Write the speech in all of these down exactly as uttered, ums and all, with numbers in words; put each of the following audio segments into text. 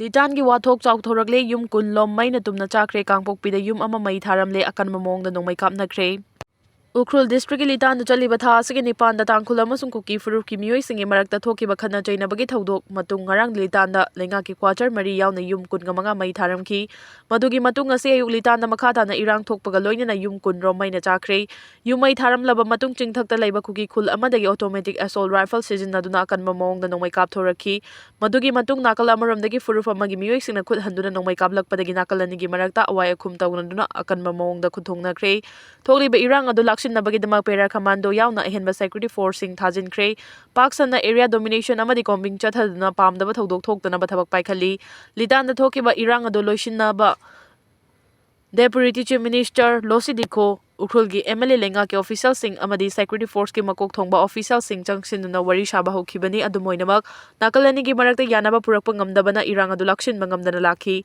ꯂꯤꯇꯥꯟꯒꯤ ꯋꯥꯊꯣꯛ ꯆꯥꯎꯊꯣꯔꯛꯂꯦ꯫ ꯌꯨꯝ ꯀꯨꯟ ꯂꯣꯝ ꯃꯩꯅ ꯇꯨꯝꯅ ꯆꯥꯈ꯭ꯔꯦ꯫ ꯀꯥꯡꯄꯣꯛꯄꯤꯗ ꯌꯨꯝ ꯑꯃ ꯃꯩ ꯊꯥꯔꯝꯂꯦ꯫ ꯑꯀꯟꯕ ꯃꯑꯣꯡꯗ ꯅꯣꯡꯃꯩ ꯀꯥꯞꯅꯈ꯭ꯔꯦ꯫ ꯎꯈ꯭ꯔꯨꯜ districtꯀꯤ ꯂꯤꯇꯥꯟꯗ ꯆꯠꯂꯤꯕ ꯊꯥ ꯑꯁꯤꯒꯤ ꯅꯤꯄꯥꯟꯗ ꯇꯥꯡꯈꯨꯜ ꯑꯃꯁꯨꯡ ꯀꯨꯀꯤ ꯐꯨꯔꯨꯞꯀꯤ ꯃꯤꯑꯣꯏꯁꯤꯡꯒꯤ ꯃꯔꯛꯇ ꯊꯣꯛꯈꯤꯕ ꯈꯠꯅ ꯆꯩꯅꯕꯒꯤ ꯊꯧꯗꯣꯛ ꯃꯇꯨꯡ ꯉꯔꯥꯡ ꯂꯤꯇꯥꯟꯗ ꯂꯩꯉꯥꯛꯀꯤ quarter ꯃꯔꯤ ꯌꯥꯎꯅ ꯌꯨꯝ ꯀꯨꯟꯃꯉꯥ ꯃꯩ ꯊꯥꯔꯝꯈꯤ꯫ ꯃꯗꯨꯒꯤ ꯃꯇꯨꯡ ꯉꯁꯤ ꯑꯌꯨꯛ ꯂꯤꯇꯥꯟꯗ ꯃꯈꯥ ꯇꯥꯅ ꯏꯔꯥꯡ ꯊꯣꯛꯄꯒ ꯂꯣꯏꯅꯅ ꯌꯨꯝ ꯀꯨꯟ ꯔꯣꯝ ꯃꯩꯅ ꯆꯥꯈ꯭ꯔꯦ꯫ ꯌꯨꯝ ꯃꯩ ꯊꯥꯔꯝꯂꯕ ꯃꯇꯨꯡ ꯆꯤꯡꯊꯛꯇ ꯂꯩꯕ ꯀꯨꯀꯤ ꯈꯨꯜ ꯑꯃꯗꯒꯤ automatic assault rifle ꯁꯤꯖꯤꯟꯅꯗꯨꯅ ꯑꯀꯟꯕ ꯃꯑꯣꯡꯗ ꯅꯣꯡꯃꯩ ꯀꯥꯞꯊꯣꯔꯛꯈꯤ꯫ ꯃꯗꯨꯒꯤ ꯃꯇꯨꯡ ꯅꯥꯀꯜ ꯑꯃꯔꯣꯝꯗꯒꯤ ꯐꯨꯔꯨꯞ ꯑꯃꯒꯤ ꯃꯤꯑꯣꯏꯁꯤꯡꯅ ꯈꯨꯠ ꯍꯟꯗꯨꯅ ꯅꯣꯡꯃꯩ ꯀꯥꯞꯂꯛꯄꯗꯒꯤ ꯅꯥꯀꯜ ꯑꯅꯤꯒꯤ ꯃꯔꯛꯇ ꯑꯋꯥꯏ ꯑꯈꯨꯝ ꯇꯧꯅꯗꯨꯅ ꯑꯀꯟꯕ ꯃꯑꯣꯡꯗ ꯈꯨꯠ ꯊꯣꯡꯅꯈ꯭ꯔꯦ꯫ ꯊꯣꯛꯂꯤꯕ ꯏꯔꯥꯡ ꯑꯗꯨ ꯂꯥꯛꯁꯤꯟꯅꯕꯒꯤꯗꯃꯛ para commando ꯌꯥꯎꯅ ꯑꯍꯦꯟꯕ security forceꯁꯤꯡ ꯊꯥꯖꯤꯟꯈ꯭ꯔꯦ꯫ ꯄꯥꯛ ꯁꯟꯅ area domination ꯑꯃꯗꯤ combing ꯆꯠꯊꯗꯨꯅ ꯄꯥꯝꯗꯕ ꯊꯧꯗꯣꯛ ꯊꯣꯛꯇꯅꯕ ꯊꯕꯛ ꯄꯥꯏꯈꯠꯂꯤ꯫ ꯂꯤꯇꯥꯟꯗ ꯊꯣꯛꯈꯤꯕ ꯏꯔꯥꯡ ꯑꯗꯨ ꯂꯣꯏꯁꯤꯟꯅꯕ Deputy Chief Minister ꯂꯣꯁꯤ ꯗꯤꯈꯣ, ꯎꯈ꯭ꯔꯨꯜꯒꯤ MLA ꯂꯩꯉꯥꯛꯀꯤ officialꯁꯤꯡ ꯑꯃꯗꯤ security forceꯀꯤ ꯃꯀꯣꯛ ꯊꯣꯡꯕ officialꯁꯤꯡ ꯆꯪꯁꯤꯟꯗꯨꯅ ꯋꯥꯔꯤ ꯁꯥꯕ ꯍꯧꯈꯤꯕꯅꯤ꯫ ꯑꯗꯨꯝ ꯑꯣꯏꯅꯃꯛ, ꯅꯥꯀꯜ ꯑꯅꯤꯒꯤ ꯃꯔꯛꯇ ꯌꯥꯅꯕ ꯄꯨꯔꯛꯄ ꯉꯝꯗꯕꯅ ꯏꯔꯥꯡ ꯑꯗꯨ ꯂꯥꯛꯁꯤꯟꯕ ꯉꯝꯗꯅ ꯂꯥꯛꯈꯤ꯫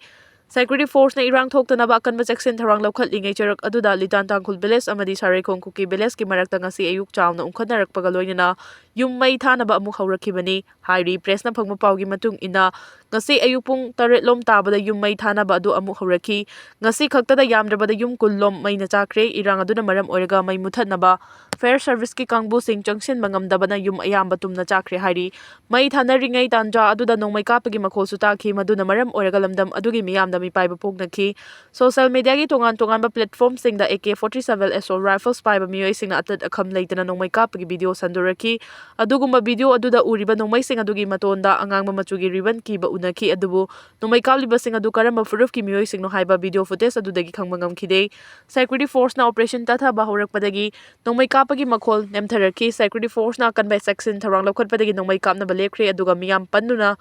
Security forceꯅ ꯏꯔꯥꯡ ꯊꯣꯛꯇꯅꯕ ꯑꯀꯟꯕ ꯆꯦꯛꯁꯤꯟ ꯊꯧꯔꯥꯡ ꯂꯧꯈꯠꯂꯤꯉꯩ ꯆꯔꯛ ꯑꯗꯨꯗ ꯂꯤꯇꯥꯟ ꯇꯥꯡꯈꯨꯜ village ꯑꯃꯗꯤ ꯁꯥꯔꯩꯈꯣꯡ ꯀꯨꯀꯤ villageꯀꯤ ꯃꯔꯛꯇ ꯉꯁꯤ ꯑꯌꯨꯛ ꯆꯥꯎꯅ ꯎꯪꯈꯠꯅꯔꯛꯄꯒ ꯂꯣꯏꯅꯅ ꯌꯨꯝ ꯃꯩ ꯊꯥꯅꯕ ꯑꯃꯨꯛ ꯍꯧꯔꯛꯈꯤꯕꯅꯤ ꯍꯥꯏꯔꯤ꯫ Pressꯅ ꯐꯪꯕ ꯄꯥꯎꯒꯤ ꯃꯇꯨꯡ ꯏꯟꯅ, ꯉꯁꯤ ꯑꯌꯨꯛ ꯄꯨꯡ ꯇꯔꯦꯠ ꯂꯣꯝ ꯇꯥꯕꯗ ꯌꯨꯝ ꯃꯩ ꯊꯥꯅꯕ ꯑꯗꯨ ꯑꯃꯨꯛ ꯍꯧꯔꯛꯈꯤ꯫ ꯉꯁꯤ ꯈꯛꯇꯗ ꯌꯥꯝꯗ꯭ꯔꯕꯗ ꯌꯨꯝ ꯀꯨꯟ ꯂꯣꯝ ꯃꯩꯅ ꯆꯥꯈ꯭ꯔꯦ꯫ ꯏꯔꯥꯡ ꯑꯗꯨꯅ ꯃꯔꯝ ꯑꯣꯏꯔꯒ ꯃꯩ ꯃꯨꯊꯠꯅꯕ fire serviceꯀꯤ ꯀꯥꯡꯕꯨꯁꯤꯡ ꯆꯪꯁꯤꯟꯕ ꯉꯝꯗꯕꯅ ꯌꯨꯝ ꯑꯌꯥꯝꯕ ꯇꯨꯝꯅ ꯆꯥꯈ꯭ꯔꯦ ꯍꯥꯏꯔꯤ꯫ ꯃꯩ ꯊꯥꯅꯔꯤꯉꯩ ꯇꯥꯟꯖꯥ ꯑꯗꯨꯗ ꯅꯣꯡꯃꯩ ꯀꯥꯞꯄꯒꯤ ꯃꯈꯣꯜꯁꯨ ꯇꯥꯈꯤ꯫ ꯃꯗꯨꯅ ꯃꯔꯝ ꯑꯣꯏꯔꯒ ꯂꯝꯗꯝ ꯑꯗꯨꯒꯤ ꯃꯤꯌꯥꯝꯗ ꯃꯤꯄꯥꯏꯕ ꯄꯣꯛꯅꯈꯤ꯫ Social mediaꯒꯤ ꯇꯣꯉꯥꯟ ꯇꯣꯉꯥꯟꯕ platformꯁꯤꯡꯗ AK forty seven assault rifles ꯄꯥꯏꯕ ꯃꯤꯑꯣꯏꯁꯤꯡꯅ ꯑꯇꯠ ꯑꯈꯝ ꯂꯩꯇꯅ ꯅꯣꯡꯃꯩ ꯀꯥꯞꯄꯒꯤ video ꯁꯟꯗꯣꯔꯛꯈꯤ꯫ ꯑꯗꯨꯒꯨꯝꯕ video ꯑꯗꯨꯗ ꯎꯔꯤꯕ ꯅꯣꯡꯃꯩꯁꯤꯡ ꯑꯗꯨꯒꯤ ꯃꯇꯣꯟꯗ ꯑꯉꯥꯡꯕ ꯃꯆꯨꯒꯤ ribbon ꯀꯤꯕ ꯎꯅꯈꯤ, ꯑꯗꯨꯕꯨ ꯅꯣꯡꯃꯩ ꯀꯥꯞꯂꯤꯕꯁꯤꯡ ꯑꯗꯨ ꯀꯔꯝꯕ ꯐꯨꯔꯨꯞꯀꯤ ꯃꯤꯑꯣꯏꯁꯤꯡꯅꯣ ꯍꯥꯏꯕ video footage ꯑꯗꯨꯗꯒꯤ ꯈꯪꯕ ꯉꯝꯈꯤꯗꯦ꯫ Security forceꯅ operation ꯇꯠꯊꯕ ꯍꯧꯔꯛꯄꯗꯒꯤ ꯅꯣꯡꯃꯩ ꯀꯥꯞꯄꯒꯤ ꯃꯈꯣꯜ ꯅꯦꯝꯊꯔꯛꯈꯤ꯫ Security forceꯅ ꯑꯀꯟꯕ ꯆꯦꯛꯁꯤꯟ ꯊꯧꯔꯥꯡ ꯂꯧꯈꯠꯄꯗꯒꯤ ꯅꯣꯡꯃꯩ ꯀꯥꯞꯅꯕ ꯂꯦꯞꯈ꯭ꯔꯦ, ꯑꯗꯨꯒ ꯃꯤꯌꯥꯝ ꯄꯟꯗꯨꯅ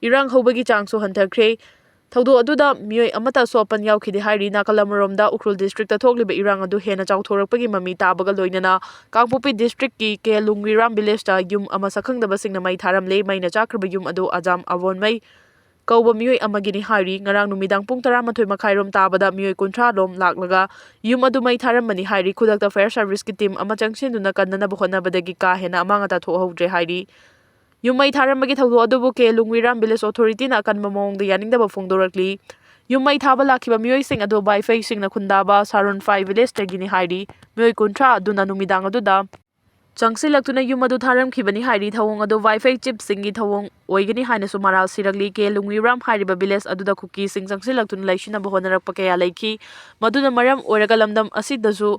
ꯏꯔꯥꯡ ꯍꯧꯕꯒꯤ ꯆꯥꯡꯁꯨ ꯍꯟꯊꯈ꯭ꯔꯦ꯫ ꯊꯧꯗꯣꯛ ꯑꯗꯨꯗ ꯃꯤꯑꯣꯏ ꯑꯃꯠꯇ ꯑꯁꯣꯛ ꯑꯄꯟ ꯌꯥꯎꯈꯤꯗꯦ ꯍꯥꯏꯔꯤ꯫ ꯅꯥꯀꯜ ꯑꯃꯔꯣꯝꯗ, ꯎꯈ꯭ꯔꯨꯜ districtꯇ ꯊꯣꯛꯂꯤꯕ ꯏꯔꯥꯡ ꯑꯗꯨ ꯍꯦꯟꯅ ꯆꯥꯎꯊꯣꯔꯛꯄꯒꯤ ꯃꯃꯤ ꯇꯥꯕꯒ ꯂꯣꯏꯅꯅ ꯀꯥꯡꯄꯣꯛꯄꯤ districtꯀꯤ ꯀꯦ ꯂꯨꯡꯒꯤꯔꯥꯝ villageꯇ ꯌꯨꯝ ꯑꯃ ꯁꯛꯈꯪꯗꯕꯁꯤꯡꯅ ꯃꯩ ꯊꯥꯔꯝꯂꯦ꯫ ꯃꯩꯅ ꯆꯥꯛꯈ꯭ꯔꯤꯕ ꯌꯨꯝ ꯑꯗꯨ ꯑꯖꯥꯝ ꯑꯋꯣꯟꯃꯩ ꯀꯧꯕ ꯃꯤꯑꯣꯏ ꯑꯃꯒꯤꯅꯤ ꯍꯥꯏꯔꯤ꯫ ꯉꯔꯥꯡ ꯅꯨꯃꯤꯗꯥꯡ ꯄꯨꯡ ꯇꯔꯥꯃꯥꯊꯣꯏ ꯃꯈꯥꯏ ꯔꯣꯝ ꯇꯥꯕꯗ ꯃꯤꯑꯣꯏ ꯀꯨꯟꯊ꯭ꯔꯥ ꯂꯣꯝ ꯂꯥꯛꯂꯒ ꯌꯨꯝ ꯑꯗꯨ ꯃꯩ ꯊꯥꯔꯝꯕꯅꯤ ꯍꯥꯏꯔꯤ꯫ ꯈꯨꯗꯛꯇ fire serviceꯀꯤ team ꯑꯃ ꯆꯪꯁꯤꯟꯗꯨꯅ ꯀꯟꯅꯅꯕ ꯍꯣꯠꯅꯕꯗꯒꯤ ꯀꯥ ꯍꯦꯟꯅ ꯑꯃꯥꯡ ꯑꯇꯥ ꯊꯣꯛꯍꯧꯗ꯭ꯔꯦ ꯍꯥꯏꯔꯤ꯫ ꯌꯨꯝ ꯃꯩ ꯊꯥꯔꯝꯕꯒꯤ ꯊꯧꯗꯣꯛ ꯑꯗꯨꯕꯨ ꯀꯦ ꯂꯨꯡꯋꯤꯔꯥꯝ ꯚꯤꯂꯦꯖ ꯑꯣꯊꯣꯔꯤꯇꯤꯅ ꯑꯀꯟꯕ ꯃꯑꯣꯡꯗ ꯌꯥꯅꯤꯡꯗꯕ ꯐꯣꯡꯗꯣꯔꯛꯂꯤ꯫ ꯌꯨꯝ ꯃꯩ ꯊꯥꯕ ꯂꯥꯛꯈꯤꯕ ꯃꯤꯑꯣꯏꯁꯤꯡ ꯑꯗꯨ ꯕꯥꯏꯐꯩꯁꯤꯡꯅ ꯈꯨꯟꯗꯥꯕ ꯁꯥꯔꯣꯟꯐꯥꯏ ꯚꯤꯂꯦꯖꯇꯒꯤꯅꯤ ꯍꯥꯏꯔꯤ꯫ ꯃꯤꯑꯣꯏ ꯀꯨꯟꯊ꯭ꯔꯥ ꯑꯗꯨꯅ ꯅꯨꯃꯤꯗꯥꯡ ꯑꯗꯨꯗ ꯆꯪꯁꯤꯜꯂꯛꯇꯨꯅ ꯌꯨꯝ ꯑꯗꯨ ꯊꯥꯔꯝꯈꯤꯕꯅꯤ ꯍꯥꯏꯔꯤ꯫ ꯊꯧꯑꯣꯡ ꯑꯗꯨ ꯕꯥꯏꯐꯩ ꯆꯤꯞꯁꯤꯡꯒꯤ ꯊꯧꯑꯣꯡ ꯑꯣꯏꯒꯅꯤ ꯍꯥꯏꯅꯁꯨ ꯃꯔꯥꯜ ꯁꯤꯔꯛꯂꯤ꯫ ꯀꯦ ꯂꯨꯡꯋꯤꯔꯥꯝ ꯍꯥꯏꯔꯤꯕ ꯚꯤꯂꯦꯖ ꯑꯗꯨꯗ ꯀꯨꯀꯤꯁꯤꯡ ꯆꯪꯁꯤꯜꯂꯛꯇꯨꯅ ꯂꯩꯁꯤꯟꯅꯕ ꯍꯣꯠꯅꯔꯛꯄ ꯀꯌꯥ ꯂꯩꯈꯤ꯫ ꯃꯗꯨꯅ ꯃꯔꯝ ꯑꯣꯏꯔꯒ ꯂꯝꯗꯝ ꯑꯁꯤꯗꯁꯨ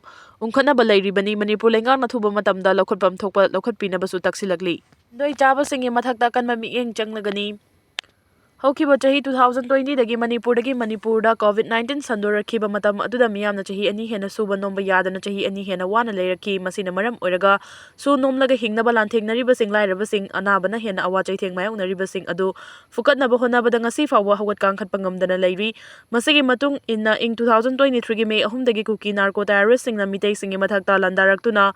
ꯎꯪꯈꯠꯅꯕ ꯂꯩꯔꯤꯕꯅꯤ꯫ ꯃꯅꯤꯄꯨꯔ ꯂꯩꯉꯥꯛꯅ ꯑꯊꯨꯕ ꯃꯇꯝꯗ ꯂꯧꯈꯠꯐꯝ ꯊꯣꯛꯄ ꯂꯧꯈꯠꯄꯤꯅꯕꯁꯨ ꯇꯛꯁꯤꯜꯂꯛꯂꯤ꯫ ꯁꯦꯟꯗꯣꯏ ꯆꯥꯕꯁꯤꯡꯒꯤ ꯃꯊꯛꯇ ꯑꯀꯟꯕ ꯃꯤꯠꯌꯦꯡ ꯆꯪꯂꯒꯅꯤ꯫ ꯍꯧꯈꯤꯕ ꯆꯍꯤ two thousand twenty ꯗꯒꯤ ꯃꯅꯤꯄꯨꯔꯗꯒꯤ ꯃꯅꯤꯄꯨꯔꯗ COVID nineteen ꯁꯟꯗꯣꯔꯛꯈꯤꯕ ꯃꯇꯝ ꯑꯗꯨꯗ ꯃꯤꯌꯥꯝꯅ ꯆꯍꯤ ꯑꯅꯤ ꯍꯦꯟꯅ ꯁꯨꯕ ꯅꯣꯝꯕ ꯌꯥꯗꯅ ꯆꯍꯤ ꯑꯅꯤ ꯍꯦꯟꯅ ꯋꯥꯅ ꯂꯩꯔꯛꯈꯤ꯫ ꯃꯁꯤꯅ ꯃꯔꯝ ꯑꯣꯏꯔꯒ ꯁꯨ ꯅꯣꯝꯂꯒ ꯍꯤꯡꯅꯕ ꯂꯥꯟꯊꯦꯡꯅꯔꯤꯕꯁꯤꯡ, ꯂꯥꯏꯔꯕꯁꯤꯡ, ꯑꯅꯥꯕꯅ ꯍꯦꯟꯅ ꯑꯋꯥ ꯆꯩꯊꯦꯡ ꯃꯥꯌꯣꯛꯅꯔꯤꯕꯁꯤꯡ ꯑꯗꯨ ꯐꯨꯀꯠꯅꯕ ꯍꯣꯠꯅꯕꯗ ꯉꯁꯤ ꯐꯥꯎꯕ ꯍꯧꯒꯠ ꯀꯥꯡꯈꯠꯄ ꯉꯝꯗꯅ ꯂꯩꯔꯤ꯫ ꯃꯁꯤꯒꯤ ꯃꯇꯨꯡ ꯏꯟꯅ ꯏꯪ two thousand twenty three ꯒꯤ ꯃꯦ ꯑꯍꯨꯝꯗꯒꯤ ꯀꯨꯀꯤ ꯅꯥꯔꯀꯣ ꯇꯦꯔꯣꯔꯤꯁꯁꯤꯡꯅ ꯃꯤꯇꯩꯁꯤꯡꯒꯤ ꯃꯊꯛꯇ ꯂꯥꯟꯗꯥꯔꯛꯇꯨꯅ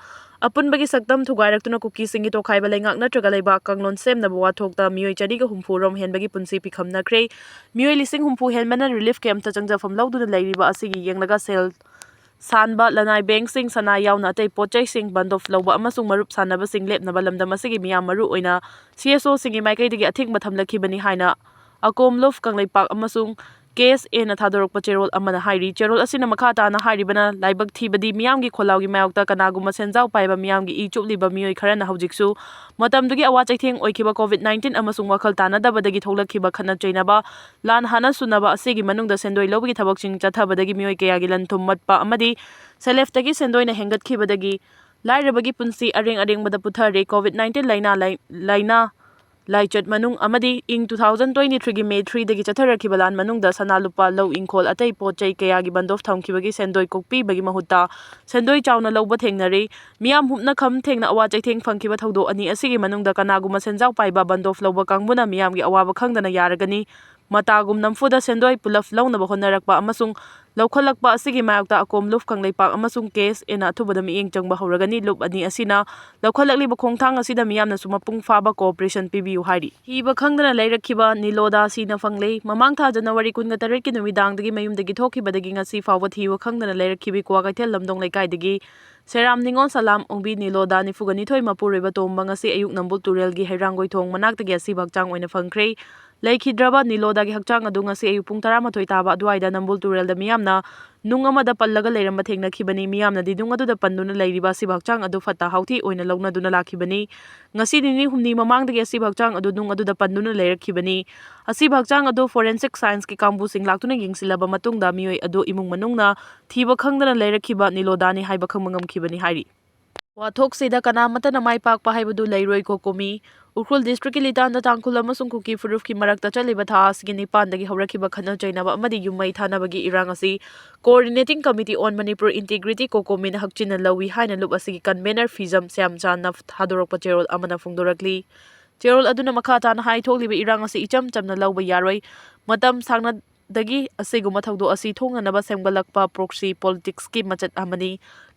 ꯑꯄꯨꯟꯕꯒꯤ ꯁꯛꯇꯝ ꯊꯨꯒꯥꯏꯔꯛꯇꯨꯅ ꯀꯨꯀꯤꯁꯤꯡꯒꯤ ꯇꯣꯈꯥꯏꯕ ꯂꯩꯉꯥꯛ ꯅꯠꯇ꯭ꯔꯒ ꯂꯩꯕꯥꯛ ꯀꯥꯡꯂꯣꯟ ꯁꯦꯝꯅꯕ ꯋꯥꯊꯣꯛꯇ ꯃꯤꯑꯣꯏ ꯆꯅꯤꯒ ꯍꯨꯝꯐꯨ ꯔꯣꯝ ꯍꯦꯟꯕꯒꯤ ꯄꯨꯟꯁꯤ ꯄꯤꯈꯝꯅꯈ꯭ꯔꯦ꯫ ꯃꯤꯑꯣꯏ ꯂꯤꯁꯤꯡ ꯍꯨꯝꯐꯨ ꯍꯦꯟꯕꯅ ꯔꯤꯂꯤꯐ ꯀꯦꯝꯞꯇ ꯆꯪꯖꯐꯝ ꯂꯧꯗꯨꯅ ꯂꯩꯔꯤꯕ ꯑꯁꯤꯒꯤ ꯌꯦꯡꯂꯒ ꯁꯦꯜ ꯁꯥꯟꯕ ꯂꯅꯥꯏ ꯕꯦꯡꯁꯤꯡ, ꯁꯅꯥ ꯌꯥꯎꯅ ꯑꯇꯩ ꯄꯣꯠ ꯆꯩꯁꯤꯡ, ꯕꯟꯗꯣꯞ ꯂꯧꯕ ꯑꯃꯁꯨꯡ ꯃꯔꯨꯞ ꯁꯥꯟꯅꯕꯁꯤꯡ ꯂꯦꯞꯅꯕ ꯂꯝꯗꯝ ꯑꯁꯤꯒꯤ ꯃꯤꯌꯥꯝ, ꯃꯔꯨ ꯑꯣꯏꯅ ꯁꯤ ꯑꯦꯁ ꯑꯣꯁꯤꯡꯒꯤ ꯃꯥꯏꯀꯩꯗꯒꯤ ꯑꯊꯤꯡꯕ ꯊꯝꯂꯛꯈꯤꯕꯅꯤ ꯍꯥꯏꯅ ꯑꯀꯣꯝ ꯂꯨꯐ ꯀꯪꯂꯩꯄꯥꯛ ꯑꯃꯁꯨꯡ ꯀꯦ ꯑꯦꯁ ꯑꯦꯅ ꯊꯥꯗꯣꯔꯛꯄ ꯆꯦꯔꯣꯜ ꯑꯃꯅ ꯍꯥꯏꯔꯤ꯫ ꯆꯦꯔꯣꯜ ꯑꯁꯤꯅ ꯃꯈꯥ ꯇꯥꯅ ꯍꯥꯏꯔꯤꯕꯅ, ꯂꯥꯏꯕꯛ ꯊꯤꯕꯗꯤ ꯃꯤꯌꯥꯝꯒꯤ ꯈꯣꯜꯂꯥꯎꯒꯤ ꯃꯥꯌꯣꯛꯇ ꯀꯅꯥꯒꯨꯝꯕ ꯁꯦꯟꯖꯥꯎ ꯄꯥꯏꯕ ꯃꯤꯌꯥꯝꯒꯤ ꯏ ꯆꯨꯞꯂꯤꯕ ꯃꯤꯑꯣꯏ ꯈꯔꯅ ꯍꯧꯖꯤꯛꯁꯨ ꯃꯇꯝꯗꯨꯒꯤ ꯑꯋꯥ ꯆꯩꯊꯦꯡ ꯑꯣꯏꯈꯤꯕ COVID nineteen ꯑꯃꯁꯨꯡ ꯋꯥꯈꯜ ꯇꯥꯅꯗꯕꯗꯒꯤ ꯊꯣꯛꯂꯛꯈꯤꯕ ꯈꯠꯅ ꯆꯩꯅꯕ, ꯂꯥꯟ ꯍꯥꯠꯅ ꯁꯨꯅꯕ ꯑꯁꯤꯒꯤ ꯃꯅꯨꯡꯗ ꯁꯦꯟꯗꯣꯏ ꯂꯧꯕꯒꯤ ꯊꯕꯛꯁꯤꯡ ꯆꯠꯊꯕꯗꯒꯤ ꯃꯤꯑꯣꯏ ꯀꯌꯥꯒꯤ ꯂꯟ ꯊꯨꯝ ꯃꯠꯄ ꯑꯃꯗꯤ ꯁꯦꯜꯐꯇꯒꯤ ꯁꯦꯟꯗꯣꯏꯅ ꯍꯦꯟꯒꯠꯈꯤꯕꯗꯒꯤ ꯂꯥꯏꯔꯕꯒꯤ ꯄꯨꯟꯁꯤ ꯑꯔꯦꯡ ꯑꯔꯦꯡꯕꯗ ꯄꯨꯊꯔꯦ꯫ COVID nineteen ꯂꯥꯏꯅꯥ ꯂꯥꯏ-, ꯂꯥꯏꯅꯥ ꯂꯥꯏꯆꯠ ꯃꯅꯨꯡ ꯑꯃꯗꯤ ꯏꯪ two thousand twenty three ꯒꯤ ꯃꯦ three ꯗꯒꯤ ꯆꯠꯊꯔꯛꯈꯤꯕ ꯂꯥꯟ ꯃꯅꯨꯡꯗ ꯁꯅꯥ ꯂꯨꯄꯥ, ꯂꯧ ꯏꯪꯈꯣꯜ, ꯑꯇꯩ ꯄꯣꯠ ꯆꯩ ꯀꯌꯥꯒꯤ ꯕꯟꯗꯣꯞ ꯊꯝꯈꯤꯕꯒꯤ ꯁꯦꯟꯗꯣꯏ ꯀꯣꯛꯄꯤꯕꯒꯤ ꯃꯍꯨꯠꯇ ꯁꯦꯟꯗꯣꯏ ꯆꯥꯎꯅ ꯂꯧꯕ ꯊꯦꯡꯅꯔꯤ꯫ ꯃꯤꯌꯥꯝ ꯍꯨꯞꯅ ꯈꯝ ꯊꯦꯡꯅ ꯑꯋꯥ ꯆꯩꯊꯦꯡ ꯐꯪꯈꯤꯕ ꯊꯧꯗꯣꯛ ꯑꯅꯤ ꯑꯁꯤꯒꯤ ꯃꯅꯨꯡꯗ ꯀꯅꯥꯒꯨꯝꯕ ꯁꯦꯟꯖꯥꯎ ꯄꯥꯏꯕ ꯕꯟꯗꯣꯞ ꯂꯧꯕ ꯀꯥꯡꯕꯨꯅ ꯃꯤꯌꯥꯝꯒꯤ ꯑꯋꯥꯕ ꯈꯪꯗꯅ ꯌꯥꯔꯒꯅꯤ꯫ ꯃꯇꯥꯒꯨꯝ ꯅꯝꯐꯨꯗ ꯁꯦꯟꯗꯣꯏ ꯄꯨꯂꯞ ꯂꯧꯅꯕ ꯍꯣꯠꯅꯔꯛꯄ ꯑꯃꯁꯨꯡ ꯂꯧꯈꯠꯂꯛꯄ ꯑꯁꯤꯒꯤ ꯃꯥꯌꯣꯛꯇ ꯑꯀꯣꯝ ꯂꯨꯞ ꯀꯪꯂꯩꯄꯥꯛ ꯑꯃꯁꯨꯡ ꯀꯦ ꯑꯦꯁ ꯑꯦꯅ ꯑꯊꯨꯕꯗ ꯃꯤꯠꯌꯦꯡ ꯆꯪꯕ ꯍꯧꯔꯒꯅꯤ꯫ ꯂꯨꯞ ꯑꯅꯤ ꯑꯁꯤꯅ ꯂꯧꯈꯠꯂꯛꯂꯤꯕ ꯈꯣꯡꯊꯥꯡ ꯑꯁꯤꯗ ꯃꯤꯌꯥꯝꯅꯁꯨ ꯃꯄꯨꯡ ꯐꯥꯕ cooperation ꯄꯤꯕꯤꯌꯨ ꯍꯥꯏꯔꯤ꯫ ꯊꯤꯕ ꯈꯪꯗꯅ ꯂꯩꯔꯛꯈꯤꯕ ꯅꯤꯂꯣꯗꯥ ꯁꯤꯅ ꯐꯪꯂꯦ꯫ ꯃꯃꯥꯡ ꯊꯥ ꯖꯅꯋꯥꯔꯤ ꯀꯨꯟꯒ ꯇꯔꯦꯠꯀꯤ ꯅꯨꯃꯤꯗꯥꯡꯗꯒꯤ ꯃꯌꯨꯝꯗꯒꯤ ꯊꯣꯛꯈꯤꯕꯗꯒꯤ ꯉꯁꯤ ꯐꯥꯎꯕ ꯊꯤꯕ ꯈꯪꯗꯅ ꯂꯩꯔꯛꯈꯤꯕꯤ ꯀ꯭ꯋꯥꯀꯩꯊꯦꯜ ꯂꯝꯗꯣꯡ ꯂꯩꯀꯥꯏꯗꯒꯤ ꯁꯦꯔꯥꯝ ꯅꯤꯉꯣꯜ ꯁꯂꯥꯝ ꯑꯣꯡꯕꯤ ꯅꯤꯂꯣꯗꯥ ꯅꯤꯐꯨꯒ ꯅꯤꯊꯣꯏ ꯃꯄꯨꯔꯣꯏꯕ ꯇꯣꯝꯕ ꯉꯁꯤ ꯑꯌꯨꯛ ꯅꯝꯕꯨꯜ ꯇꯨꯔꯦꯜꯒꯤ ꯍꯩꯔꯥꯡꯒꯣꯏ ꯊꯣꯡ ꯃꯅꯥꯛꯇꯒꯤ ꯑꯁꯤꯕ ꯍꯛꯆꯥꯡ ꯑꯣꯏꯅ ꯐꯪꯈ꯭ꯔꯦ꯫ ꯂꯩꯈꯤꯗ꯭ꯔꯕ ꯅꯤꯂꯣꯗꯥꯒꯤ ꯍꯛꯆꯥꯡ ꯑꯗꯨ ꯉꯁꯤ ꯑꯌꯨꯛ ꯄꯨꯡ ꯇꯔꯥꯃꯥꯊꯣꯏ ꯇꯥꯕ ꯑꯗꯨꯋꯥꯏꯗ ꯅꯝꯕꯨꯜ ꯇꯨꯔꯦꯜꯗ ꯃꯤꯌꯥꯝꯅ ꯅꯨꯡ ꯑꯃꯗ ꯄꯜꯂꯒ ꯂꯩꯔꯝꯕ ꯊꯦꯡꯅꯈꯤꯕꯅꯤ꯫ ꯃꯤꯌꯥꯝꯅꯗꯤ ꯅꯨꯡ ꯑꯗꯨꯗ ꯄꯟꯗꯨꯅ ꯂꯩꯔꯤꯕ ꯑꯁꯤꯕ ꯍꯛꯆꯥꯡ ꯑꯗꯨ ꯐꯠꯇ ꯍꯥꯎꯊꯤ ꯑꯣꯏꯅ ꯂꯧꯅꯗꯨꯅ ꯂꯥꯛꯈꯤꯕꯅꯤ꯫ ꯉꯁꯤ ꯅꯤꯅꯤ ꯍꯨꯝꯅꯤ ꯃꯃꯥꯡꯗꯒꯤ ꯑꯁꯤꯕ ꯍꯛꯆꯥꯡ ꯑꯗꯨ ꯅꯨꯡ ꯑꯗꯨꯗ ꯄꯟꯗꯨꯅ ꯂꯩꯔꯛꯈꯤꯕꯅꯤ꯫ ꯑꯁꯤꯕ ꯍꯛꯆꯥꯡ ꯑꯗꯨ forensic scienceꯀꯤ ꯀꯥꯡꯕꯨꯁꯤꯡ ꯂꯥꯛꯇꯨꯅ ꯌꯦꯡꯁꯤꯜꯂꯕ ꯃꯇꯨꯡꯗ ꯃꯤꯑꯣꯏ ꯑꯗꯨ ꯏꯃꯨꯡ ꯃꯅꯨꯡꯅ ꯊꯤꯕ ꯈꯪꯗꯅ ꯂꯩꯔꯛꯈꯤꯕ ꯅꯤꯂꯣꯗꯥꯅꯤ ꯍꯥꯏꯕ ꯈꯪꯕ ꯉꯝꯈꯤꯕꯅꯤ ꯍꯥꯏꯔꯤ꯫ ꯋꯥꯊꯣꯛꯁꯤꯗ ꯀꯅꯥꯃꯠꯇꯅ ꯃꯥꯏ ꯄꯥꯛꯄ ꯍꯥꯏꯕꯗꯨ ꯂꯩꯔꯣꯏ꯫ ꯀꯣꯀꯣꯃꯤ꯫ ꯎꯈ꯭ꯔꯨꯜ districtꯀꯤ ꯂꯤꯇꯥꯟꯗ ꯇꯥꯡꯈꯨꯜ ꯑꯃꯁꯨꯡ ꯀꯨꯀꯤ ꯐꯨꯔꯨꯞꯀꯤ ꯃꯔꯛꯇ ꯆꯠꯂꯤꯕ ꯊꯥ ꯑꯁꯤꯒꯤ ꯅꯤꯄꯥꯟꯗꯒꯤ ꯍꯧꯔꯛꯈꯤꯕ ꯈꯠꯅ ꯆꯩꯅꯕ ꯑꯃꯗꯤ ꯌꯨꯝ ꯃꯩ ꯊꯥꯅꯕꯒꯤ ꯏꯔꯥꯡ ꯑꯁꯤ Coordinating Committee on Manipur Integrity, ꯀꯣꯀꯣꯃꯤꯅ ꯍꯛꯆꯤꯟꯅ ꯂꯧꯏ ꯍꯥꯏꯅ ꯂꯨꯞ ꯑꯁꯤꯒꯤ convener ꯐꯤꯖꯝ ꯁ꯭ꯌꯥꯝꯆꯥꯟꯅ ꯊꯥꯗꯣꯔꯛꯄ ꯆꯦꯔꯣꯜ ꯑꯃꯅ ꯐꯣꯡꯗꯣꯔꯛꯂꯤ꯫ ꯆꯦꯔꯣꯜ ꯑꯗꯨꯅ ꯃꯈꯥ ꯇꯥꯅ ꯍꯥꯏ, ꯊꯣꯛꯂꯤꯕ ꯏꯔꯥꯡ ꯑꯁꯤ ꯏꯆꯝ ꯆꯝꯅ ꯂꯧꯕ ꯌꯥꯔꯣꯏ꯫ ꯃꯇꯝ ꯁꯥꯡꯅꯗꯒꯤ ꯑꯁꯤꯒꯨꯝꯕ ꯊꯧꯗꯣꯛ ꯑꯁꯤ ꯊꯣꯛꯅꯅꯕ ꯁꯦꯝꯒꯠꯂꯛꯄ proxy politicsꯀꯤ ꯃꯆꯠ ꯑꯃꯅꯤ꯫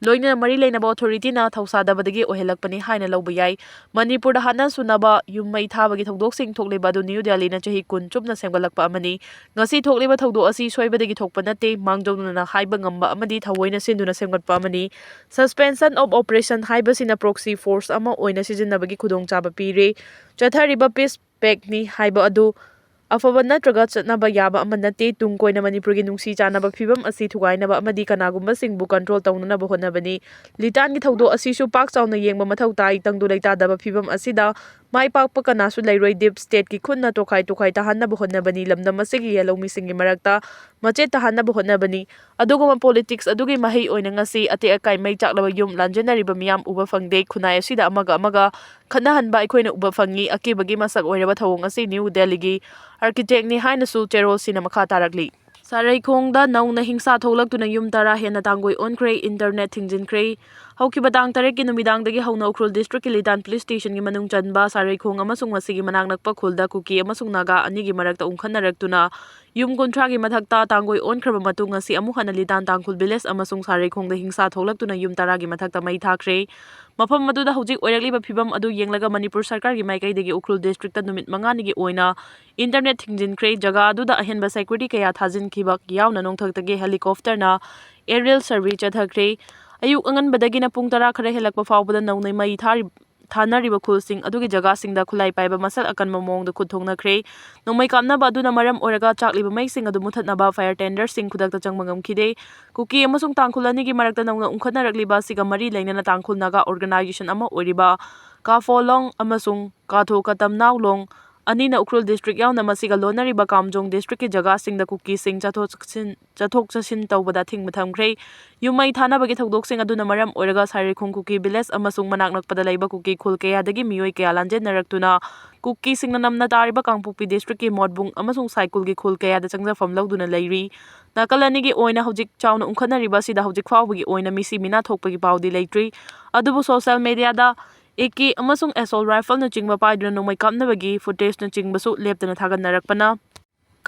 ꯂꯣꯏꯅꯅ ꯃꯔꯤ ꯂꯩꯅꯕ authorityꯅ ꯊꯧꯁꯥꯗꯕꯗꯒꯤ ꯑꯣꯏꯍꯜꯂꯛꯄꯅꯤ ꯍꯥꯏꯅ ꯂꯧꯕ ꯌꯥꯏ꯫ ꯃꯅꯤꯄꯨꯔꯗ ꯍꯥꯠꯅ ꯁꯨꯅꯕ ꯌꯨꯝ ꯃꯩ ꯊꯥꯕꯒꯤ ꯊꯧꯗꯣꯛꯁꯤꯡ ꯊꯣꯛꯂꯤꯕ ꯑꯗꯨ ꯅ꯭ꯌꯨ ꯗꯦꯜꯂꯤꯅ ꯆꯍꯤ ꯀꯨꯟ ꯆꯨꯞꯅ ꯁꯦꯝꯒꯠꯂꯛꯄ ꯑꯃꯅꯤ꯫ ꯉꯁꯤ ꯊꯣꯛꯂꯤꯕ ꯊꯧꯗꯣꯛ ꯑꯁꯤ ꯁꯣꯏꯕꯗꯒꯤ ꯊꯣꯛꯄ ꯅꯠꯇꯦ, ꯃꯥꯡꯖꯧꯅꯅ ꯍꯥꯏꯕ ꯉꯝꯕ ꯑꯃꯗꯤ ꯊꯑꯣꯏꯅ ꯁꯤꯟꯗꯨꯅ ꯁꯦꯝꯒꯠꯄ ꯑꯃꯅꯤ꯫ Suspension of Operation ꯍꯥꯏꯕꯁꯤꯅ proxy force ꯑꯃ ꯑꯣꯏꯅ ꯁꯤꯖꯤꯟꯅꯕꯒꯤ ꯈꯨꯗꯣꯡꯆꯥꯕ ꯄꯤꯔꯦ꯫ ꯆꯠꯊꯔꯤꯕ peace pactꯅꯤ ꯍꯥꯏꯕ ꯑꯗꯨ ꯑꯐꯕ ꯅꯠꯇ꯭ꯔꯒ ꯆꯠꯅꯕ ꯌꯥꯕ ꯑꯃ ꯅꯠꯇꯦ꯫ ꯇꯨꯡ ꯀꯣꯏꯅ ꯃꯅꯤꯄꯨꯔꯒꯤ ꯅꯨꯡꯁꯤ ꯆꯥꯟꯅꯕ ꯐꯤꯕꯝ ꯑꯁꯤ ꯊꯨꯒꯥꯏꯅꯕ ꯑꯃꯗꯤ ꯀꯅꯥꯒꯨꯝꯕꯁꯤꯡꯕꯨ control ꯇꯧꯅꯅꯕ ꯍꯣꯠꯅꯕꯅꯤ꯫ ꯂꯤꯇꯥꯟꯒꯤ ꯊꯧꯗꯣꯛ ꯑꯁꯤꯁꯨ ꯄꯥꯛ ꯆꯥꯎꯅ ꯌꯦꯡꯕ ꯃꯊꯧ ꯇꯥꯏ꯫ ꯇꯪꯗꯨ ꯂꯩꯇꯥꯗꯕ ꯐꯤꯕꯝ ꯑꯁꯤꯗ ꯃꯥꯏ ꯄꯥꯛꯄ ꯀꯅꯥꯁꯨ ꯂꯩꯔꯣꯏ꯫ Deep stateꯀꯤ ꯈꯨꯠꯅ ꯇꯣꯈꯥꯏ ꯇꯣꯈꯥꯏ ꯇꯥꯍꯟꯅꯕ ꯍꯣꯠꯅꯕꯅꯤ꯫ ꯂꯝꯗꯝ ꯑꯁꯤꯒꯤ ꯌꯦꯜꯍꯧꯃꯤꯁꯤꯡꯒꯤ ꯃꯔꯛꯇ ꯃꯆꯦꯠ ꯇꯥꯍꯟꯅꯕ ꯍꯣꯠꯅꯕꯅꯤ꯫ ꯑꯗꯨꯒꯨꯝꯕ politics ꯑꯗꯨꯒꯤ ꯃꯍꯩ ꯑꯣꯏꯅ ꯉꯁꯤ ꯑꯇꯦꯛ ꯑꯀꯥꯏ ꯃꯩ ꯆꯥꯛꯂꯕ ꯌꯨꯝ ꯂꯥꯟꯖꯦꯟꯅꯔꯤꯕ ꯃꯤꯌꯥꯝ ꯎꯕ ꯐꯪꯗꯦ꯫ ꯈꯨꯟꯅꯥꯏ ꯑꯁꯤꯗ ꯑꯃꯒ ꯑꯃꯒ ꯈꯠꯅꯍꯟꯕ ꯑꯩꯈꯣꯏꯅ ꯎꯕ ꯐꯪꯉꯤ꯫ ꯑꯀꯤꯕꯒꯤ ꯃꯁꯛ ꯑꯣꯏꯔꯕ ꯊꯧꯑꯣꯡ ꯑꯁꯤ ꯅ꯭ꯌꯨ ꯗꯦꯜꯂꯤꯒꯤ architectꯅꯤ ꯍꯥꯏꯅꯁꯨ ꯆꯦꯔꯣꯜꯁꯤꯅ ꯃꯈꯥ ꯇꯥꯔꯛꯂꯤ꯫ ꯁꯥꯔꯩꯈꯣꯡꯗ ꯅꯧꯅ ꯍꯤꯡꯁꯥ ꯊꯣꯛꯂꯛꯇꯨꯅ ꯌꯨꯝ ꯇꯔꯥ ꯍꯦꯟꯅ ꯇꯥꯡꯒꯣꯏ ꯑꯣꯟꯈ꯭ꯔꯦ, internet ꯊꯤꯡꯖꯤꯟꯈ꯭ꯔꯦ꯫ ꯍꯧꯈꯤꯕ ꯇꯥꯡ ꯇꯔꯦꯠꯀꯤ ꯅꯨꯃꯤꯗꯥꯡꯗꯒꯤ ꯍꯧꯅ ꯎꯈ꯭ꯔꯨꯜ districtꯀꯤ ꯂꯤꯇꯥꯟ police stationꯒꯤ ꯃꯅꯨꯡ ꯆꯟꯕ ꯁꯥꯔꯩꯈꯣꯡ ꯑꯃꯁꯨꯡ ꯃꯁꯤꯒꯤ ꯃꯅꯥꯛ ꯅꯛꯄ ꯈꯨꯜꯗ ꯀꯨꯀꯤ ꯑꯃꯁꯨꯡ ꯅꯥꯒꯥ ꯑꯅꯤꯒꯤ ꯃꯔꯛꯇ ꯎꯪꯈꯠꯅꯔꯛꯇꯨꯅ ꯌꯨꯝ ꯀꯨꯟꯊ꯭ꯔꯥꯒꯤ ꯃꯊꯛꯇ ꯇꯥꯡꯒꯣꯏ ꯑꯣꯟꯈ꯭ꯔꯕ ꯃꯇꯨꯡ, ꯉꯁꯤ ꯑꯃꯨꯛ ꯍꯟꯅ ꯂꯤꯇꯥꯟ ꯇꯥꯡꯈꯨꯜ ꯚꯤꯂꯦꯖ ꯑꯃꯁꯨꯡ ꯁꯥꯔꯩꯈꯣꯡꯗ ꯍꯤꯡꯁꯥ ꯊꯣꯛꯂꯛꯇꯨꯅ ꯌꯨꯝ ꯇꯔꯥꯒꯤ ꯃꯊꯛꯇ ꯃꯩ ꯊꯥꯈ꯭ꯔꯦ꯫ ꯃꯐꯝ ꯑꯗꯨꯗ ꯍꯧꯖꯤꯛ ꯑꯣꯏꯔꯛꯂꯤꯕ ꯐꯤꯕꯝ ꯑꯗꯨ ꯌꯦꯡꯂꯒ ꯃꯅꯤꯄꯨꯔ ꯁꯔꯀꯥꯔꯒꯤ ꯃꯥꯏꯀꯩꯗꯒꯤ ꯎꯈ꯭ꯔꯨꯜ ꯗꯤꯁꯇ꯭ꯔꯤꯛꯇ ꯅꯨꯃꯤꯠ ꯃꯉꯥꯅꯤꯒꯤ ꯑꯣꯏꯅ ꯏꯟꯇꯔꯅꯦꯠ ꯊꯤꯡꯖꯤꯟꯈ꯭ꯔꯦ꯫ ꯖꯒꯥ ꯑꯗꯨꯗ ꯑꯍꯦꯟꯕ ꯁꯦꯀ꯭ꯌꯨꯔꯤꯇꯤ ꯀꯌꯥ ꯊꯥꯖꯤꯟꯈꯤꯕ ꯌꯥꯎꯅ ꯅꯣꯡꯊꯛꯇꯒꯤ ꯍꯦꯂꯤꯀꯣꯞꯇꯔꯅ ꯑꯦꯔꯤꯌꯦꯜ ꯁꯔꯚꯦ ꯆꯠꯊꯈ꯭ꯔꯦ꯫ ꯑꯌꯨꯛ ꯑꯉꯟꯕꯗꯒꯤꯅ ꯄꯨꯡ ꯇꯔꯥ ꯈꯔ ꯍꯦꯜꯂꯛꯄ ꯐꯥꯎꯕꯗ ꯅꯧꯅ ꯃꯩ ꯊꯥꯔꯤ-, ꯊꯥꯅꯔꯤꯕ ꯈꯨꯜꯁꯤꯡ ꯑꯗꯨꯒꯤ ꯖꯒꯥꯁꯤꯡꯗ ꯈꯨꯠꯂꯥꯏ ꯄꯥꯏꯕ ꯃꯁꯜ ꯑꯀꯟꯕ ꯃꯑꯣꯡꯗ ꯈꯨꯠ ꯊꯣꯛꯅꯈ꯭ꯔꯦ꯫ ꯅꯣꯡꯃꯩ ꯀꯥꯞꯅꯕ ꯑꯗꯨꯅ ꯃꯔꯝ ꯑꯣꯏꯔꯒ ꯆꯥꯛꯂꯤꯕ ꯃꯩꯁꯤꯡ ꯑꯗꯨ ꯃꯨꯊꯠꯅꯕ ꯐꯥꯌꯔ ꯇꯦꯟꯗꯔꯁꯤꯡ ꯈꯨꯗꯛꯇ ꯆꯪꯕ ꯉꯝꯈꯤꯗꯦ꯫ ꯀꯨꯀꯤ ꯑꯃꯁꯨꯡ ꯇꯥꯡꯈꯨꯜ ꯑꯅꯤꯒꯤ ꯃꯔꯛꯇ ꯅꯧꯅ ꯎꯪꯈꯠꯅꯔꯛꯂꯤꯕ ꯑꯁꯤꯒ ꯃꯔꯤ ꯂꯩꯅꯅ ꯇꯥꯡꯈꯨꯜ ꯅꯥꯒꯥ ꯑꯣꯔꯒꯅꯥꯏꯖꯦꯁꯟ ꯑꯃ ꯑꯣꯏꯔꯤꯕ ꯀꯥꯐꯣꯂꯣꯡ ꯑꯃꯁꯨꯡ ꯀꯥꯊꯣ ꯀꯇꯝꯅꯥꯎꯂꯣꯡ ꯑꯅꯤꯅ ꯎꯈ꯭ꯔꯨꯜ ꯗꯤꯁꯇ꯭ꯔꯤꯛ ꯌꯥꯎꯅ ꯃꯁꯤꯒ ꯂꯣꯟꯅꯔꯤꯕ ꯀꯥꯝꯖꯣꯡ ꯗꯤꯁꯇ꯭ꯔꯤꯛꯀꯤ ꯖꯒꯥꯁꯤꯡꯗ ꯀꯨꯀꯤꯁꯤꯡ ꯆꯠꯊꯣꯛ ꯆꯠꯁꯤꯟ, ꯆꯠꯊꯣꯛ ꯆꯠꯁꯤꯟ ꯇꯧꯕꯗ ꯑꯊꯤꯡꯕ ꯊꯝꯈ꯭ꯔꯦ꯫ ꯌꯨꯝ ꯃꯩ ꯊꯥꯅꯕꯒꯤ ꯊꯧꯗꯣꯛꯁꯤꯡ ꯑꯗꯨꯅ ꯃꯔꯝ ꯑꯣꯏꯔꯒ ꯁꯥꯏꯔꯤꯈꯣꯡ ꯀꯨꯀꯤ ꯚꯤꯂꯦꯖ ꯑꯃꯁꯨꯡ ꯃꯅꯥꯛ ꯅꯛꯄꯗ ꯂꯩꯕ ꯀꯨꯀꯤ ꯈꯨꯜ ꯀꯌꯥꯗꯒꯤ ꯃꯤꯑꯣꯏ ꯀꯌꯥ ꯂꯥꯟꯖꯦꯟꯅꯔꯛꯇꯨꯅ ꯀꯨꯀꯤꯁꯤꯡꯅ ꯅꯝꯅ ꯇꯥꯔꯤꯕ ꯀꯥꯡꯄꯣꯛꯄꯤ ꯗꯤꯁꯇ꯭ꯔꯤꯛꯀꯤ ꯃꯣꯠꯕꯨꯡ ꯑꯃꯁꯨꯡ ꯁꯥꯏꯀꯨꯜꯒꯤ ꯈꯨꯜ ꯀꯌꯥꯗ ꯆꯪꯖꯐꯝ ꯂꯧꯗꯨꯅ ꯂꯩꯔꯤ꯫ ꯅꯥꯀꯜ ꯑꯅꯤꯒꯤ ꯑꯣꯏꯅ ꯍꯧꯖꯤꯛ ꯆꯥꯎꯅ ꯎꯪꯈꯠꯅꯔꯤꯕ ꯑꯁꯤꯗ ꯍꯧꯖꯤꯛ ꯐꯥꯎꯕꯒꯤ ꯑꯣꯏꯅ ꯃꯤꯁꯤ ꯃꯤꯅꯥ ꯊꯣꯛꯄꯒꯤ ꯄꯥꯎꯗꯤ ꯂꯩꯇ꯭ꯔꯤ꯫ ꯑꯗꯨꯕꯨ ꯁꯣꯁꯤꯌꯦꯜ ꯃꯦꯗꯤꯌꯥꯗ ꯑꯦ ꯀꯦ ꯑꯃꯁꯨꯡ ꯑꯦꯁꯣꯜ ꯔꯥꯏꯐꯜꯅꯆꯤꯡꯕ ꯄꯥꯏꯗꯨꯅ ꯅꯣꯡꯃꯩ ꯀꯥꯞꯅꯕꯒꯤ ꯐꯨꯇꯦꯖꯅꯆꯤꯡꯕꯁꯨ ꯂꯦꯞꯇꯅ ꯊꯥꯒꯠꯅꯔꯛꯄꯅ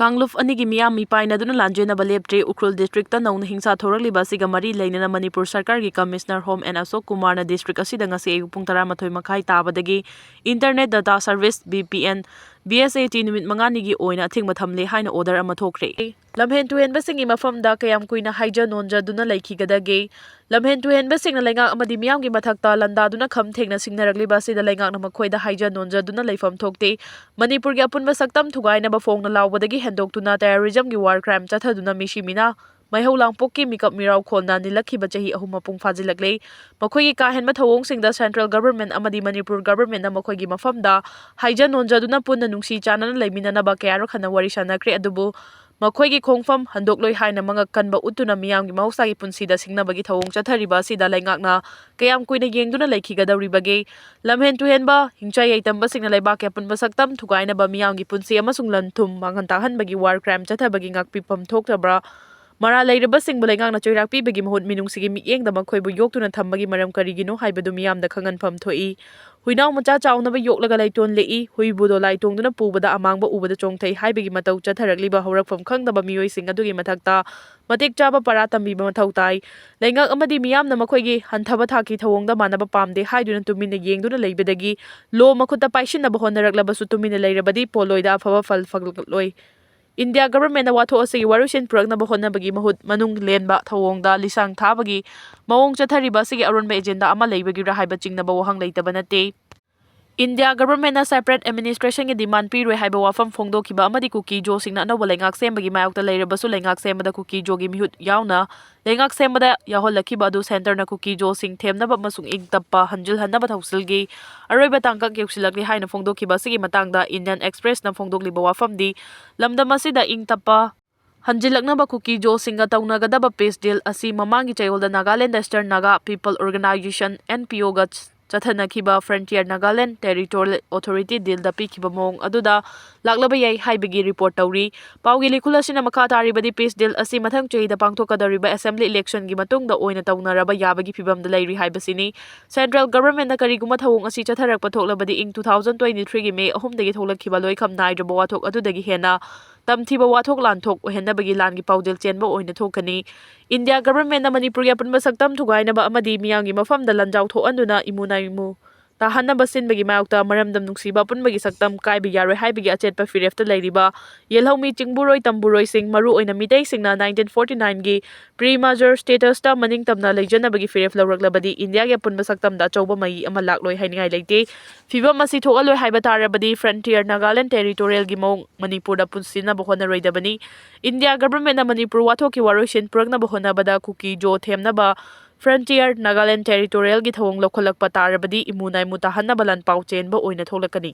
ꯀꯥꯡꯂꯨꯞ ꯑꯅꯤꯒꯤ ꯃꯤꯌꯥꯝ ꯃꯤꯄꯥꯏꯅꯗꯨꯅ ꯂꯥꯟꯖꯦꯟꯅꯕ ꯂꯦꯞꯇ꯭ꯔꯤ꯫ ꯎꯈ꯭ꯔꯨꯜ ꯗꯤꯁꯇ꯭ꯔꯤꯛꯇ ꯅꯧꯅ ꯍꯤꯡꯁꯥ ꯊꯣꯔꯛꯂꯤꯕ ꯑꯁꯤꯒ ꯃꯔꯤ ꯂꯩꯅꯅ ꯃꯅꯤꯄꯨꯔ ꯁꯔꯀꯥꯔꯒꯤ ꯀꯃꯤꯁꯅꯔ ꯍꯣꯝ ꯑꯦꯟ ꯑꯁꯣꯛ ꯀꯨꯃꯥꯔꯅ ꯗꯤꯁꯇ꯭ꯔꯤꯛ ꯑꯁꯤꯗ ꯉꯁꯤ ꯑꯌꯨꯛ ꯄꯨꯡ ꯇꯔꯥꯃꯥꯊꯣꯏ ꯃꯈꯥꯏ ꯇꯥꯕꯗꯒꯤ internet data service, B P N, B S A T ꯅꯨꯃꯤꯠ ꯃꯉꯥꯅꯤꯒꯤ ꯑꯣꯏꯅ ꯑꯊꯤꯡꯕ ꯊꯝꯂꯦ ꯍꯥꯏꯅ ꯑꯣꯔꯗꯔ ꯑꯃ ꯊꯣꯛꯈ꯭ꯔꯦ꯫ ꯂꯝꯍꯦꯟ ꯇꯨꯍꯦꯟꯕꯁꯤꯡꯒꯤ ꯃꯐꯝꯗ ꯀꯌꯥꯝ ꯀꯨꯏꯅ ꯍꯥꯏꯖ ꯅꯣꯟꯖꯗꯨꯅ ꯂꯩꯈꯤꯒꯗꯒꯦ? ꯂꯝꯍꯦꯟ ꯇꯨꯍꯦꯟꯕꯁꯤꯡꯅ ꯂꯩꯉꯥꯛ ꯑꯃꯗꯤ ꯃꯤꯌꯥꯝꯒꯤ ꯃꯊꯛꯇ ꯂꯥꯟꯗꯥꯗꯨꯅ ꯈꯝ ꯊꯦꯡꯅ ꯁꯤꯡꯅꯔꯛꯂꯤꯕ ꯑꯁꯤꯗ ꯂꯩꯉꯥꯛꯅ ꯃꯈꯣꯏꯗ ꯍꯥꯏꯖ ꯅꯣꯟꯖꯗꯨꯅ ꯂꯩꯐꯝ ꯊꯣꯛꯇꯦ꯫ ꯃꯅꯤꯄꯨꯔꯒꯤ ꯑꯄꯨꯟꯕ ꯁꯛꯇꯝ ꯊꯨꯒꯥꯏꯅꯕ ꯐꯣꯡꯅ ꯂꯥꯎꯕꯗꯒꯤ ꯍꯦꯟꯗꯣꯛꯇꯨꯅ ꯇꯦꯔꯣꯔꯤꯖꯝꯒꯤ ꯋꯥꯔ ꯀ꯭ꯔꯥꯏꯝ ꯆꯠꯊꯗꯨꯅ ꯃꯤꯁꯤ ꯃꯤꯅꯥ, ꯃꯩꯍꯧ ꯂꯥꯡꯄꯣꯛꯀꯤ ꯃꯤꯀꯞ ꯃꯤꯔꯥꯎ ꯈꯣꯟꯅ ꯅꯤꯜꯂꯛꯈꯤꯕ ꯆꯍꯤ ꯑꯍꯨꯝ ꯃꯄꯨꯡ ꯐꯥꯖꯤꯜꯂꯛꯂꯦ꯫ ꯃꯈꯣꯏꯒꯤ ꯀꯥ ꯍꯦꯟꯕ ꯊꯧꯑꯣꯡꯁꯤꯡꯗ ꯁꯦꯟꯇ꯭ꯔꯦꯜ ꯒꯚꯔꯟꯃꯦꯟꯠ ꯑꯃꯗꯤ ꯃꯅꯤꯄꯨꯔ ꯒꯚꯔꯟꯃꯦꯟꯠꯅ ꯃꯈꯣꯏꯒꯤ ꯃꯐꯝꯗ ꯍꯥꯏꯖ ꯅꯣꯟꯖꯗꯨꯅ ꯄꯨꯟꯅ ꯅꯨꯡꯁꯤ ꯆꯥꯟꯅꯅ ꯂꯩꯃꯤꯟꯅꯅꯕ ꯀꯌꯥꯔꯛ ꯍꯟꯅ ꯋꯥꯔꯤ ꯁꯥꯅꯈ꯭ꯔꯦ, ꯑꯗꯨꯕꯨ ꯃꯈꯣꯏꯒꯤ ꯈꯣꯡꯐꯝ ꯍꯟꯗꯣꯛꯂꯣꯏ ꯍꯥꯏꯅ ꯃꯉꯛ ꯀꯟꯕ ꯎꯠꯇꯨꯅ ꯃꯤꯌꯥꯝꯒꯤ ꯃꯍꯧꯁꯥꯒꯤ ꯄꯨꯟꯁꯤꯗ ꯁꯤꯡꯅꯕꯒꯤ ꯊꯧꯑꯣꯡ ꯆꯠꯊꯔꯤꯕ ꯑꯁꯤꯗ ꯂꯩꯉꯥꯛꯅ ꯀꯌꯥꯝ ꯀꯨꯏꯅ ꯌꯦꯡꯗꯨꯅ ꯂꯩꯈꯤꯒꯗꯧꯔꯤꯕꯒꯦ? ꯂꯝꯍꯦꯟ ꯇꯨꯍꯦꯟꯕ, ꯍꯤꯡꯆꯥꯏ ꯌꯥꯏꯇꯝꯕꯁꯤꯡꯅ ꯂꯩꯕꯥꯛꯀꯤ ꯑꯄꯨꯟꯕ ꯁꯛꯇꯝ ꯊꯨꯒꯥꯏꯅꯕ, ꯃꯤꯌꯥꯝꯒꯤ ꯄꯨꯟꯁꯤ ꯑꯃꯁꯨꯡ ꯂꯟ ꯊꯨꯝ ꯃꯥꯡꯍꯟ ꯇꯥꯛꯍꯟꯕꯒꯤ ꯋꯥꯔ ꯀ꯭ꯔꯥꯏꯝ ꯆꯠꯊꯕꯒꯤ ꯉꯥꯛꯄꯤꯐꯝ ꯊꯣꯛꯇꯕ꯭ꯔꯥ? ꯃꯔꯥꯜ ꯂꯩꯔꯕꯁꯤꯡꯕꯨ ꯂꯩꯉꯥꯛꯅ ꯆꯩꯔꯥꯛ ꯄꯤꯕꯒꯤ ꯃꯍꯨꯠ ꯃꯤꯅꯨꯡꯁꯤꯒꯤ ꯃꯤꯠꯌꯦꯡꯗ ꯃꯈꯣꯏꯕꯨ ꯌꯣꯛꯇꯨꯅ ꯊꯝꯕꯒꯤ ꯃꯔꯝ ꯀꯔꯤꯒꯤꯅꯣ ꯍꯥꯏꯕꯗꯨ ꯃꯤꯌꯥꯝꯗ ꯈꯪꯍꯟꯐꯝ ꯊꯣꯛꯏ꯫ ꯍꯨꯏꯅꯥꯎ ꯃꯆꯥ ꯆꯥꯎꯅꯕ ꯌꯣꯛꯂꯒ ꯂꯩꯇꯣꯟ ꯂꯦꯛꯏ, ꯍꯨꯏꯕꯨ ꯗꯣꯂꯥꯏ ꯇꯣꯡꯗꯨꯅ ꯄꯨꯕꯗ ꯑꯃꯥꯡꯕ ꯎꯕꯗ ꯆꯣꯡꯊꯩ ꯍꯥꯏꯕꯒꯤ ꯃꯇꯧ ꯆꯠꯊꯔꯛꯂꯤꯕ ꯍꯧꯔꯛꯐꯝ ꯈꯪꯗꯕ ꯃꯤꯑꯣꯏꯁꯤꯡ ꯑꯗꯨꯒꯤ ꯃꯊꯛꯇ ꯃꯇꯤꯛ ꯆꯥꯕ ꯄꯔꯥ ꯇꯝꯕꯤꯕ ꯃꯊꯧ ꯇꯥꯏ꯫ ꯂꯩꯉꯥꯛ ꯑꯃꯗꯤ ꯃꯤꯌꯥꯝꯅ ꯃꯈꯣꯏꯒꯤ ꯍꯟꯊꯕ ꯊꯥꯛꯀꯤ ꯊꯧꯑꯣꯡꯗ ꯃꯥꯟꯅꯕ ꯄꯥꯝꯗꯦ ꯍꯥꯏꯗꯨꯅ ꯇꯨꯃꯤꯟꯅ ꯌꯦꯡꯗꯨꯅ ꯂꯩꯕꯗꯒꯤ ꯂꯣ ꯃꯈꯨꯠꯇ ꯄꯥꯏꯁꯤꯟꯅꯕ ꯍꯣꯠꯅꯔꯛꯂꯕꯁꯨ ꯇꯨꯃꯤꯟꯅ ꯂꯩꯔꯕꯗꯤ ꯄꯣꯠꯂꯣꯏꯗ ꯑꯐꯕ ꯐꯜ ꯐꯪꯂꯛꯂꯣꯏ꯫ ꯏꯟꯗꯤꯌꯥ ꯒꯚꯔꯟꯃꯦꯟꯠꯅ ꯋꯥꯊꯣꯛ ꯑꯁꯤꯒꯤ ꯋꯥꯔꯣꯏꯁꯤꯟ ꯄꯨꯔꯛꯅꯕ ꯍꯣꯠꯅꯕꯒꯤ ꯃꯍꯨꯠ ꯃꯅꯨꯡ ꯂꯦꯟꯕ ꯊꯧꯑꯣꯡꯗ ꯂꯤꯁꯥꯡ ꯊꯥꯕꯒꯤ ꯃꯑꯣꯡ ꯆꯠꯊꯔꯤꯕ ꯑꯁꯤꯒꯤ ꯑꯔꯣꯟꯕ ꯑꯦꯖꯦꯟꯗꯥ ꯑꯃ ꯂꯩꯕꯒꯤꯔꯥ ꯍꯥꯏꯕ ꯆꯤꯡꯅꯕ ꯋꯥꯍꯪ ꯂꯩꯇꯕ ꯅꯠꯇꯦ꯫ ꯏꯟꯗꯤꯌꯥ ꯒꯚꯔꯟꯃꯦꯟꯠꯅ separate administrationꯒꯤ demand ꯄꯤꯔꯣꯏ ꯍꯥꯏꯕ ꯋꯥꯐꯝ ꯐꯣꯡꯗꯣꯛꯈꯤꯕ ꯑꯃꯗꯤ ꯀꯨꯀꯤ ꯖꯣꯁꯤꯡꯅ ꯑꯅꯧꯕ ꯂꯩꯉꯥꯛ ꯁꯦꯝꯕꯒꯤ ꯃꯥꯌꯣꯛꯇ ꯂꯩꯔꯕꯁꯨ ꯂꯩꯉꯥꯛ ꯁꯦꯝꯕꯗ ꯀꯨꯀꯤ ꯖꯣꯒꯤ ꯃꯤꯍꯨꯠ ꯌꯥꯎꯅ ꯂꯩꯉꯥꯛ ꯁꯦꯝꯕꯗ ꯌꯥꯎꯍꯜꯂꯛꯈꯤꯕ ꯑꯗꯨ centreꯅ ꯀꯨꯀꯤ ꯖꯣꯁꯤꯡ ꯊꯦꯝꯅꯕ ꯑꯃꯁꯨꯡ ꯏꯪ ꯇꯞꯄ ꯍꯟꯖꯤꯜꯍꯟꯅꯕ ꯊꯧꯁꯤꯜꯒꯤ ꯑꯔꯣꯏꯕ ꯇꯥꯡꯀꯛ ꯌꯧꯁꯤꯜꯂꯛꯂꯤ ꯍꯥꯏꯅ ꯐꯣꯡꯗꯣꯛꯈꯤꯕ ꯑꯁꯤꯒꯤ ꯃꯇꯥꯡꯗ Indian Expressꯅ ꯐꯣꯡꯗꯣꯛꯂꯤꯕ ꯋꯥꯐꯝꯗꯤ, ꯂꯝꯗꯝ ꯑꯁꯤꯗ ꯏꯪ ꯇꯞꯄ ꯍꯟꯖꯤꯜꯂꯛꯅꯕ ꯀꯨꯀꯤ ꯖꯣꯁꯤꯡꯒ ꯇꯧꯅꯒꯗꯕ peace deal ꯑꯁꯤ ꯃꯃꯥꯡꯒꯤ ꯆꯌꯣꯜꯗ Nagaland Eastern Naga People Organization, NPOꯒ ꯆꯠꯊꯅꯈꯤꯕ Frontier Nagaland Territorial Authority dealꯗ ꯄꯤꯈꯤꯕ ꯃꯑꯣꯡ ꯑꯗꯨꯗ ꯂꯥꯛꯂꯕ ꯌꯥꯏ ꯍꯥꯏꯕꯒꯤ report ꯇꯧꯔꯤ꯫ ꯄꯥꯎꯒꯤ ꯂꯤꯈꯨꯜ ꯑꯁꯤꯅ ꯃꯈꯥ ꯇꯥꯔꯤꯕꯗꯤ, peace deal ꯑꯁꯤ ꯃꯊꯪ ꯆꯍꯤꯗ ꯄꯥꯡꯊꯣꯛꯀꯗꯧꯔꯤꯕ assembly electionꯒꯤ ꯃꯇꯨꯡꯗ ꯑꯣꯏꯅ ꯇꯧꯅꯔꯕ ꯌꯥꯕꯒꯤ ꯐꯤꯚꯝꯗ ꯂꯩꯔꯤ ꯍꯥꯏꯕꯁꯤꯅꯤ꯫ Central governmentꯅ ꯀꯔꯤꯒꯨꯝꯕ ꯊꯧꯑꯣꯡ ꯑꯁꯤ ꯆꯠꯊꯔꯛꯄ ꯊꯣꯛꯂꯕꯗꯤ, ꯏꯪ two thousand twenty threeꯒꯤ May ꯑꯍꯨꯝꯗꯒꯤ ꯊꯣꯛꯂꯛꯈꯤꯕ ꯂꯣꯏꯈꯝ ꯅꯥꯏꯗ꯭ꯔꯕ ꯋꯥꯊꯣꯛ ꯑꯗꯨꯗꯒꯤ ꯍꯦꯟꯅ ꯇꯝꯊꯤꯕ ꯋꯥꯊꯣꯛ ꯂꯥꯟꯊꯣꯛ ꯑꯣꯏꯍꯟꯅꯕꯒꯤ ꯂꯥꯟꯒꯤ ꯄꯥꯎꯖꯦꯜ ꯆꯦꯟꯕ ꯑꯣꯏꯅ ꯊꯣꯛꯀꯅꯤ꯫ ꯏꯟꯗꯤꯌꯥ ꯒꯚꯔꯟꯃꯦꯟꯠꯅ ꯃꯅꯤꯄꯨꯔꯒꯤ ꯑꯄꯨꯟꯕ ꯁꯛꯇꯝ ꯊꯨꯒꯥꯏꯅꯕ ꯑꯃꯗꯤ ꯃꯤꯌꯥꯝꯒꯤ ꯃꯐꯝꯗ ꯂꯥꯟꯖꯥꯎ ꯊꯣꯛꯍꯟꯗꯨꯅ ꯏꯃꯨ ꯅꯥꯏꯃꯨ ꯇꯥꯍꯟꯅꯕ ꯁꯤꯟꯕꯒꯤ ꯃꯥꯌꯣꯛꯇ ꯃꯔꯝꯗꯝ ꯅꯨꯡꯁꯤꯕ ꯑꯄꯨꯟꯕꯒꯤ ꯁꯛꯇꯝ ꯀꯥꯏꯕ ꯌꯥꯔꯣꯏ ꯍꯥꯏꯕꯒꯤ ꯑꯆꯦꯠꯄ ꯐꯤꯔꯦꯞꯇ ꯂꯩꯔꯤꯕ ꯌꯦꯜꯍꯧꯃꯤ ꯆꯤꯡꯕꯨꯔꯣꯏ ꯇꯝꯕꯨꯔꯣꯏꯁꯤꯡ, ꯃꯔꯨꯑꯣꯏꯅ ꯃꯤꯇꯩꯁꯤꯡꯅ nineteen forty nineꯒꯤ pre-merger statusꯇ ꯃꯅꯤꯡ ꯇꯝꯅ ꯂꯩꯖꯅꯕꯒꯤ ꯐꯤꯔꯦꯞ ꯂꯧꯔꯛꯂꯕꯗꯤ ꯏꯟꯗꯤꯌꯥꯒꯤ ꯑꯄꯨꯟꯕ ꯁꯛꯇꯝꯗ ꯑꯆꯧꯕ ꯃꯩ ꯑꯃ ꯂꯥꯛꯂꯣꯏ ꯍꯥꯏꯅꯤꯡꯉꯥꯏ ꯂꯩꯇꯦ꯫ ꯐꯤꯚꯝ ꯑꯁꯤ ꯊꯣꯛꯍꯜꯂꯣꯏ ꯍꯥꯏꯕ ꯇꯥꯔꯕꯗꯤ Frontier Nagaland Territorialꯒꯤ ꯃꯑꯣꯡ ꯃꯅꯤꯄꯨꯔꯗ ꯄꯨꯟꯁꯤꯟꯅꯕ ꯍꯣꯠꯅꯔꯣꯏꯗꯕꯅꯤ꯫ ꯏꯟꯗꯤꯌꯥ ꯒꯚꯔꯟꯃꯦꯟꯠꯅ ꯃꯅꯤꯄꯨꯔ ꯋꯥꯊꯣꯛꯀꯤ ꯋꯥꯔꯣꯏꯁꯤꯟ ꯄꯨꯔꯛꯅꯕ ꯍꯣꯠꯅꯕꯗ ꯀꯨꯀꯤ ꯖꯣ ꯊꯦꯝꯅꯕ Frontier Nagaland Territorialꯒꯤ ꯊꯧꯑꯣꯡ ꯂꯧꯈꯠꯂꯛꯄ ꯇꯥꯔꯕꯗꯤ ꯏꯃꯨ ꯅꯥꯏꯃꯨ ꯇꯥꯍꯟꯅꯕ ꯂꯥꯟꯄꯥꯎ ꯆꯦꯟꯕ ꯑꯣꯏꯅ ꯊꯣꯛꯂꯛꯀꯅꯤ꯫